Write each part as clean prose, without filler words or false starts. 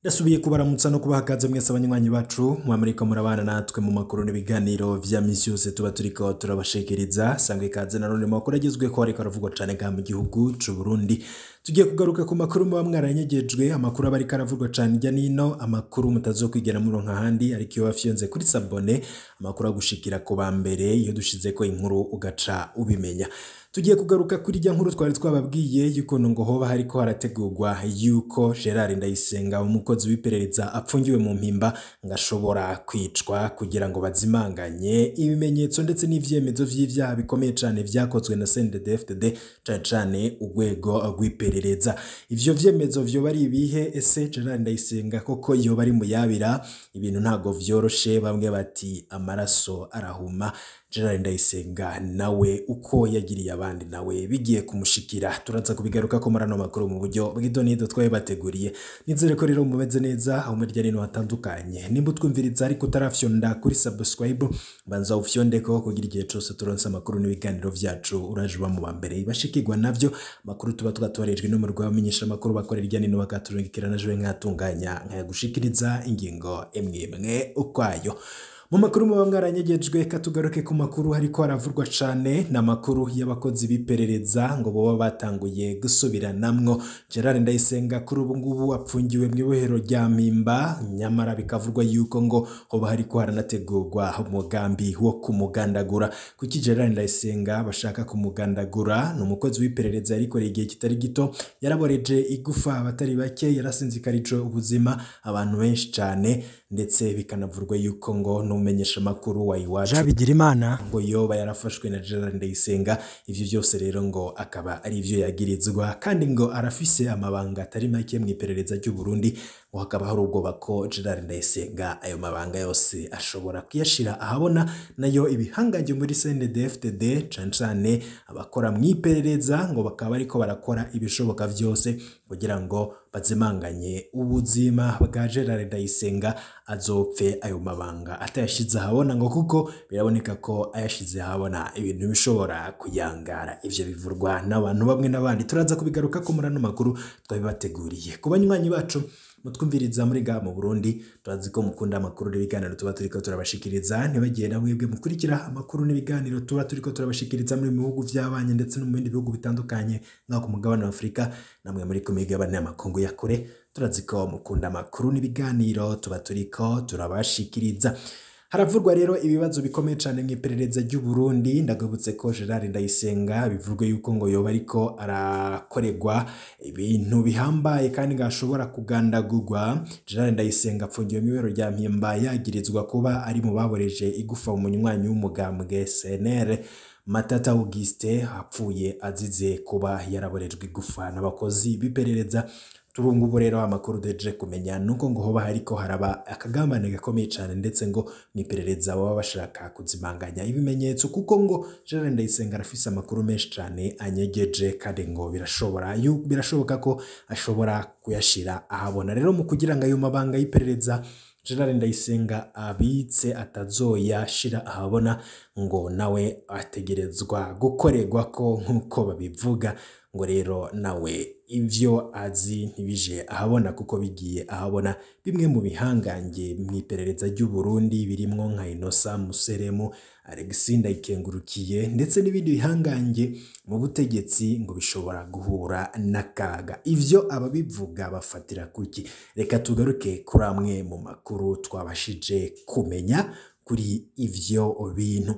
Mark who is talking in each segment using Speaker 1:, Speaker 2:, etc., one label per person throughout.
Speaker 1: Ndasubiye kubaramutsa no kubahakaze mwese abanywanyi bacu mwamariko murabana natwe mu makuru n'ibiganiro vya misi yose tuba turiko turabashikiriza. Sangwe ikaze na none mu makuru agezweho ariko aravugwa cane ngaha mu gihugu c'u Burundi. Tugiye kugaruka ku makuru muba mwaranyegejwe, amakuru aba ariko aravugwa cane irya nino, amakuru mutazokwigera muronka ahandi, ariko iyo wafyonze kuri sabone amakuru agushikira ku ba mbere iyo dushizeko inkuru ugaca ubimenya. Tugiye kugaruka kuri rya nkuru twari twababwiye y'ukuntu ngo hoba hariko harategurwa yuko Gerard Ndayisenga umukozi w'iperereza apfungiwe mu Mpimba ngo ashobora kwicwa kugira ngo bazimanganye ibimenyetso ndetse n'ivyemezo vy'ivyaha bikomeye cane vyakozwe na CNDD-FDD, cane cane urwego rw'iperereza. Ivyo vyemezo vyoba ari ibihe? Ese Gerard Ndayisenga koko yoba ari muyabira? Ibintu ntago vyoroshe, bamwe bati amaraso arahuma. Gerard Ndayisenga nawe uko yagiriye abandi nawe bigiye kumushikira. Turaza kubigaruka ko muri ano makuru mu buryo bw'idonido twabibateguriye. Nizere ko rero mumeze neza aho muri hirya no hino hatandukanye. Nimba utwumviriza ariko utarafyonda kuri subscribe, banza ufyondeko kugira igihe cose turonse amakuru n'ibiganiro vyacu uraje uba mu ba mbere bashikirwa navyo. Amakuru tuba twatorejwe n'umurwi w'abamenyesha amakuru bakorera hirya no hino bakaturungikira na jewe nkatunganya nkayagushikiriza ingingo imwe imwe ukwayo. Mu makuru muba mwaranyegejwe, katugaruke ku makuru hariko haravurwa cane n'amakuru y'abakozi b'iperereza ngo boba batanguye gusubiranamwo. Gerard Ndayisenga kuri ubu ngubu apfungiwe mw'ibohero rya Mpimba, nyamara bikavurwa yuko ngo hoba hariko haranategurwa umugambi wo kumugandagura. Kuki Gerard Ndayisenga bashaka kumugandagura? Ni umukozi w'iperereza yarikoreye igihe kitari gito, yaraboreje igufa abatari bake, yarasinzikarije ubuzima abantu benshi cane, ndetse bikanavurwa yuko ngo n'umumenyesha makuru wa Iwacu
Speaker 2: Jean Bigirimana
Speaker 1: ngo yoba yarafashwe na Gerard Ndayisenga. Ivyo vyose rero ngo akaba ari ivyo yagirizwa, kandi ngo arafise amabanga atari make mu iperereza ry'u Burundi, ngo hakaba hari ubwoba ko Gerard Ndayisenga ayo mabanga yose ashobora kuyashira ahabona. Nayo ibihangange muri CNDD-FDD cane cane abakora mu iperereza ngo bakaba bariko barakora ibishoboka vyose kugira ngo bazimanganye ubuzima bwa Gerard Ndayisenga azopfe ayo mabanga atayashize ahabona, ngo kuko biraboneka ko ayashize ahabona ibintu bishobora kuyangara. Ivyo bivurwa n'abantu bamwe n'abandi, turaza kubigaruka ko muri ano makuru twabibateguriye. Ku banywanyi bacu mutwumviriza muri ngaha mu Burundi, turazi ko mukunda amakuru n'ibiganiro tuba turiko turabashikiriza. Ntibagiye na mwebwe mukurikira amakuru n'ibiganiro tuba turiko turabashikiriza muri bihugu vy'abanye ndetse no mu bindi bihugu bitandukanye nka ku mugabane wa Afurika, namwe muri ku migabane y'amakungu ya kure, turazi ko mukunda amakuru n'ibiganiro tuba turiko turabashikiriza. Haravurwa rero ibibazo bikomeye cane mw'iperereza ry'u Burundi. Ndagabutse ko Gerard Ndayisenga bivurwe yuko ngo yoba ariko arakoregwa ibintu bihambaye kandi ngo ashobora kugandagurwa. Gerard Ndayisenga apfungiwe mw'ibero rya Mpimba yagirizwa kuba ari mu baboreje igufa umunywanyi w'umugambwe CNL Matata Auguste, apfuye azize kuba yaraborejwe igufa n'abakozi b'iperereza. Turungubu rero amakuru deje kumenya nuko ngo hoba hariko haraba akagambane gakomeye cane, ndetse ngo mw'iperereza baba bashaka kuzimanganya ibimenyetso, kuko ngo Gerard Ndayisenga arafise amakuru menshi cane anyegeje, kandi ngo birashoboka ko ashobora kuyashira ahabona. Rero mu kugira ngo ayo mabanga y'iperereza Gerard Ndayisenga abitse atazoyashira ahabona, ngo nawe ategerezwa gukorerwa ko nk'uko babivuga, ngo rero nawe ivyo azi ntibije ahabona, kuko bigiye ahabona bimwe mu bihangange mw'iperereza ry'u Burundi birimwo nka Innocent Museremu, Alexis Ndayikengurukiye ndetse n'ibindi bihangange mu butegetsi ngo bishobora guhura n'akaga. Ivyo ababivuga bafatira kuki? Reka tugaruke kuri amwe mu makuru twabashije kumenya kuri ivyo bintu.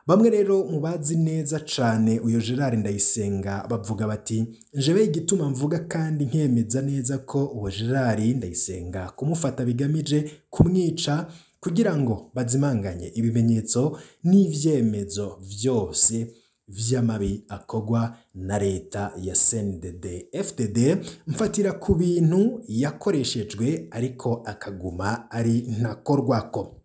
Speaker 1: Bamwe rero mu bazi neza cane uyo Gerard Ndayisenga bavuga bati njewe igituma mvuga kandi nkemeza neza ko uwo Gerard Ndayisenga kumufata bigamije kumwica kugira ngo bazimanganye ibimenyetso n'ivyemezo vyose vy'amabi akogwa na leta ya CNDD-FDD, mfatira ku bintu yakoreshejwe ariko akaguma ari ntakorwako.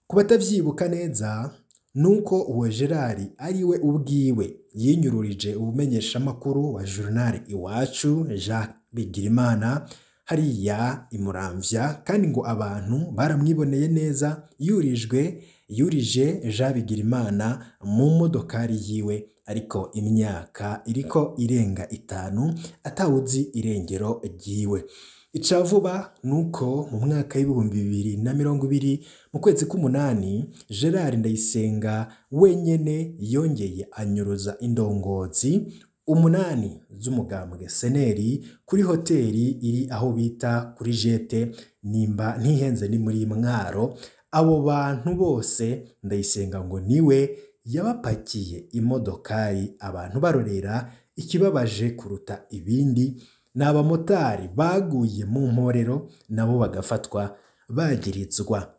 Speaker 1: Ku batavyibuka neza nuko uwo Gerard ari we ubwiwe yinyururije ubumenyeshamakuru wa Journal Iwacu Jacques Bigirimana hariya imuramvya, kandi ngo abantu baramwiboneye neza yurije Jean Bigirimana mu modokari yiwe, ariko imyaka iriko irenga 5 atawuzi irengero ryiwe. Ica vuba nuko mu mwaka w'2020 mu kwezi k'umunani, Gerard Ndayisenga wenyene yongeye anyuruza indongozi 8 z'umugambwe Seneri kuri hoteli iri aho bita kuri Jete, nimba ntihenze ni muri Mwaro. Abo bantu bose Ndayisenga ngo niwe yabapakiye imodokari abantu barorera. Ikibabaje kuruta ibindi ni abamotari baguye mu mporero nabo bagafatwa bagirizwa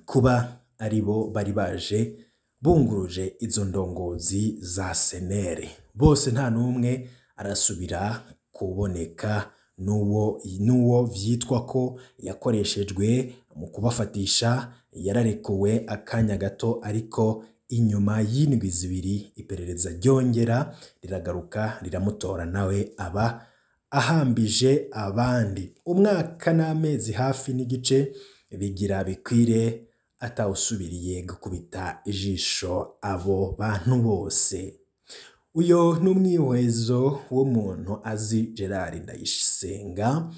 Speaker 1: kuba aribo bari baje bunguruje izo ndongozi za Senere. Bose nta n'umwe arasubira kuboneka, n'uwo vyitwa ko yakoreshejwe mu kubafatisha yararekuwe akanya gato, ariko inyuma y'indwi 2 iperereza ryongera riragaruka riramutora, nawe aba ahambije abandi. Umwaka n'amezi hafi n'igice bigira bikwire atawusubiriye gukubita ijisho abo bantu bose. Uyo n'umwihwezo w'umuntu azi Gerard Ndayisenga,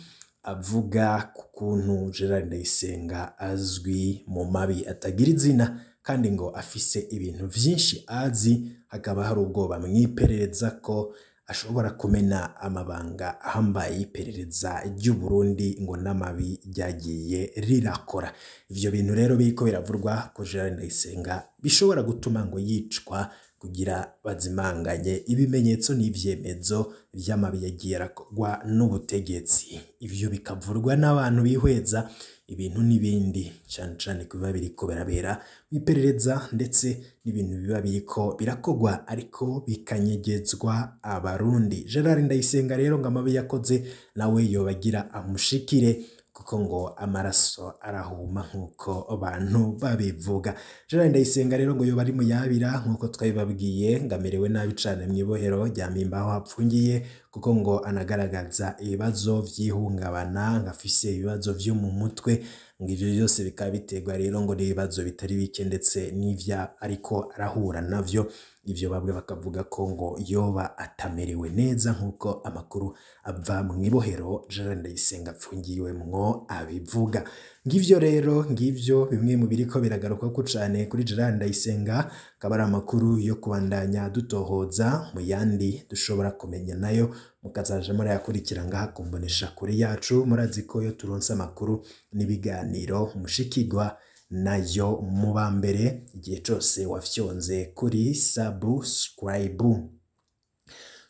Speaker 1: avuga ku kuntu Gerard Ndayisenga azwi mu mabi atagira izina, kandi ngo afise ibintu vyinshi azi, hakaba hari ubwoba mw'iperereza ko ashobora kumena amabanga ahambaye y'iperereza ry'u Burundi ngo n'amabi ryagiye rirakora. Ivyo bintu rero biriko biravurwa ko Gerard Ndayisenga bishobora gutuma ngo yicwa kugira bazimanganye ibimenyetso n'ivyemezo vy'amabi yagiye arakogwa n'ubutegetsi. Ivyo bikavurwa n'abantu bihweza ibintu n'ibindi, cane cane kubiba biriko birabera mw'iperereza, ndetse n'ibintu biba biriko birakogwa ariko bikanyegezwa abarundi. Gerard Ndayisenga rero ngo amabi yakoze nawe yobagira amushikire, kuko ngo amaraso arahuma nk'uko abantu babivuga. Gerard Ndayisenga rero ngo yoba ari muyabira nk'uko twabibabwiye, ngo amerewe nabi cane mw'ibohero rya Mpimba aho apfungiye, kuko ngo anagaragaza ibibazo vy'ihungabana, ngo afise ibibazo vyo mu mutwe, ngo ivyo vyose bikaba biterwa rero ngo n'ibibazo bitari bike ndetse n'ivya ariko arahura navyo. Ivyo bamwe bakavuga ko ngo yoba atamerewe neza nk'uko amakuru ava mw'ibohero Gerard Ndayisenga apfungiwemwo abivuga. Ngivyo rero, ngivyo bimwe mu biriko biragarukako cane kuri Gerard Ndayisenga, akaba ari amakuru yo kubandanya dutohoza mu yandi dushobora kumenya nayo mukazaja murayakurikira ngaha ku mboneshakure yacu. Murazi ko iyo turonse amakuru n'ibiganiro mushikirwa nayo muba mbere igihe cose wafyonze kuri subscribe.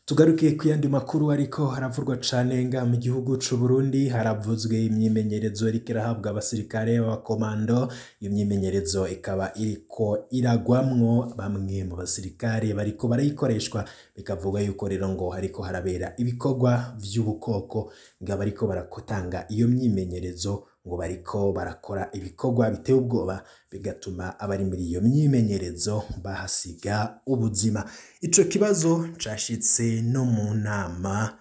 Speaker 1: Tugaruke ku yandi makuru ariko haravurwa cane nga mu gihugu c'u Burundi. Haravuzwe imyimenyerezo iriko irahabwa abasirikare b'abakomando. Iyo myimenyerezo ikaba iriko iragwamwo bamwe mu basirikare bariko barayikoreshwa, bikavugwa yuko rero ngo hariko harabera ibikorwa vy'ubukoko, nga bariko barakotanga iyo myimenyerezo ngo bariko barakora ibikorwa biteye ubwoba, bigatuma abari muri iyo myimenyerezo bahasiga ubuzima. Ico kibazo cashitse no mu nama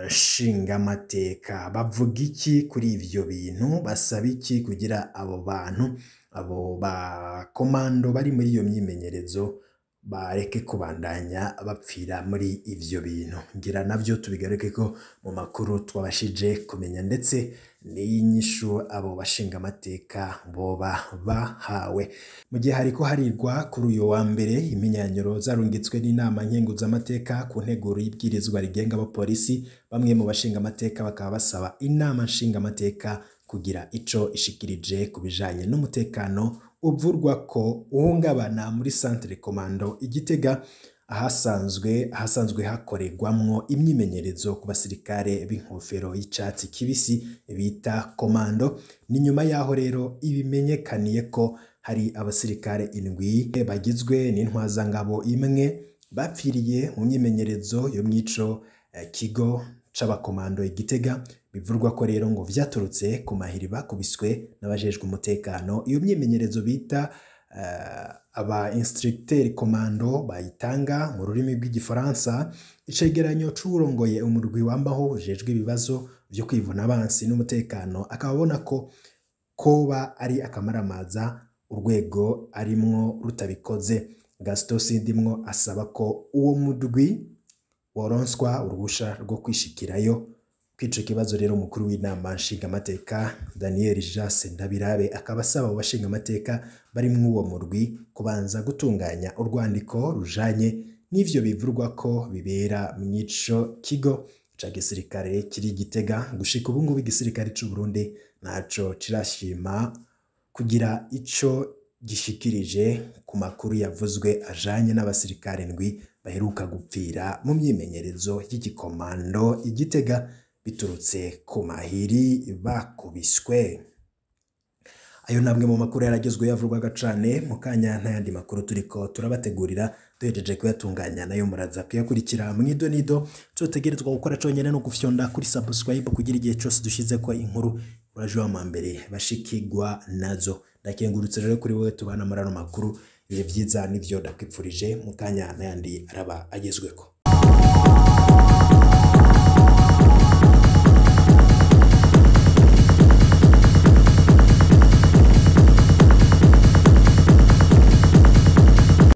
Speaker 1: nshingamateka. Bavuga iki kuri ivyo bintu? Basaba iki kugira abo bantu, abo bakomando bari muri iyo myimenyerezo bareke kubandanya bapfira muri ivyo bintu? Ngira navyo tubigaruke ko mu makuru twabashije kumenya, ndetse n'iyinyishu abo bashingamateka boba bahawe. Mu gihe hariko harirwa kuri uyu wa mbere imyinyanyuro zarungitswe n'inama nkenguzamateka ku nteguro y'ibwirizwa rigenga abapolisi, bamwe mu bashingamateka bakaba basaba inama nshingamateka kugira ico ishikirije ku bijanye n'umutekano uvurwa ko uhungabana muri centre commando Igitega, ahasanzwe hakorerwamwo imyimenyerezo ku basirikare b'inkofero y'icatsi kibisi bita komando. Ni nyuma yaho rero ibimenyekaniye ko hari abasirikare 7 bagizwe n'intwazangabo imwe bapfiriye mu myimenyerezo yo mw'ico kigo c'abakomando Igitega. Bivurwa ko rero ngo vyaturutse ku mahiri bakubiswe n'abajejwe umutekano. Iyo myimenyerezo bita aba instructeur commando bayitanga mu rurimi rw'igifaransa. Icegeranyo c'uwurongoye umurwi wambaho ujejwe ibibazo vyo kwivuna abansi n'umutekano akaba abona ko koba ari akamaramaza urwego arimwo rutabikoze. Gaston Sindimwo asaba ko uwo murwi woronswa uruhusha rwo kwishikirayo Kwico kibazo rero, umukuru w'inama nshingamateka Daniel Jase Ndabirabe akaba asaba abo bashingamateka bari mw'uwo murwi kubanza gutunganya urwandiko rujanye n'ivyo bivurwa ko bibera mw'ico kigo ca gisirikare kiri Gitega. Gushika ubu ngubu igisirikare c'u Burundi ntaco kirashima kugira ico gishikirije ku makuru yavuzwe ajanye n'abasirikare ndwi baheruka gupfira mu myimenyerezo y'igikomando i Gitega biturutse ku mahiri bakubiswe. Ayo namwe mu makuru yaragezwe yavurwaga cane. Mu kanya n'ayandi makuru turiko turabategurira, duhejeje kuyatunganya nayo muraza kuyakurikira mwido nido. Tutegerezwa gukora conyene no gufyonda kuri subscribe kugira igihe cose dushize ko inkuru uraje wa mbere bashikigwa nazo. Ndakengurutse rero kuri wewe tubana muri ano makuru. Ibihe vyiza nivyo ndakwipfurije. Mu kanya n'ayandi araba agezweko.